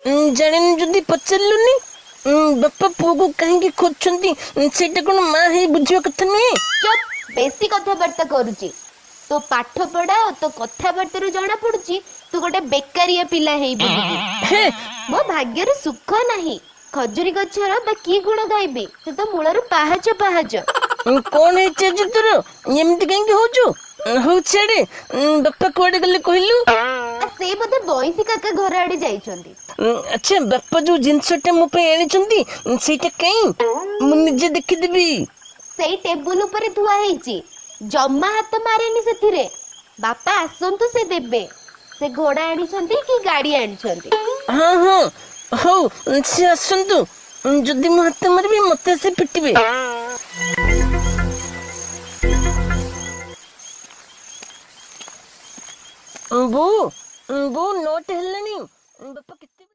ଜାଣିନୁ ଯଦି ପଚାରିଲୁନି। ବାପା ପୁଅକୁ କାହିଁକି ଖୋଜୁଛନ୍ତି ସେଇଟା କଣ ମା ହେଇ ବୁଝିବା କଥା ନୁହେଁ? ଚୁପ୍, ବେଶୀ କଥାବାର୍ତ୍ତା କରୁଛି। ତୋ ପାଠ ପଢା ଆଉ ତୋ କଥାବାର୍ତ୍ତାରୁ ଜଣା ପଡୁଛି ତୁ ଗୋଟେ ବେକାରିଆ ପିଲା ହେଇ ବୁଲୁଛୁ। ହେ, ମୋ ଭାଗ୍ୟରେ ସୁଖ ନାହିଁ। ଖଜୁରୀ ଗଛର ବା କି ଗୁଣ ଗାଇବି, ସେ ତ ମୂଳରୁ ପାହାଚ ପାହାଚ। କଣ ହେଇଛି ଆଜି ତୋର, ଏମିତି କାହିଁକି ହଉଛୁ? ହଉ ଛାଡେ, ବାପା କୁଆଡେ ଗଲେ କହିଲୁ? ସେ ବୋଧେ ବଇଁଶୀ କାକା ଘର ଆଡେ ଯାଇଛନ୍ତି। ଆଚ୍ଛା, ବାପା ଯୋଉ ଜିନିଷଟା ମୋ ପାଇଁ ଆଣିଛନ୍ତି ସେଇଟା କାଇଁ, ମୁଁ ନିଜେ ଦେଖିଦେବି। ସେଇ ଟେବୁଲ ଉପରେ ଥୁଆ ହେଇଛି, ଜମା ହାତ ମାରେନି ସେଥିରେ। ବାପା ଆସନ୍ତୁ, ସେ ଦେବେ। ସେ ଘୋଡା ଆଣିଛନ୍ତି କି ଗାଡି ଆଣିଛନ୍ତି? ହଁ ହଁ, ହଉ, ସେ ଆସନ୍ତୁ। ଯଦି ମୁଁ ହାତ ମାରିବି ମତେ ସେ ପିଟିବେ। ବୋଉ, ବୋଉ, 9ଟା ହେଲାଣି, ବାପା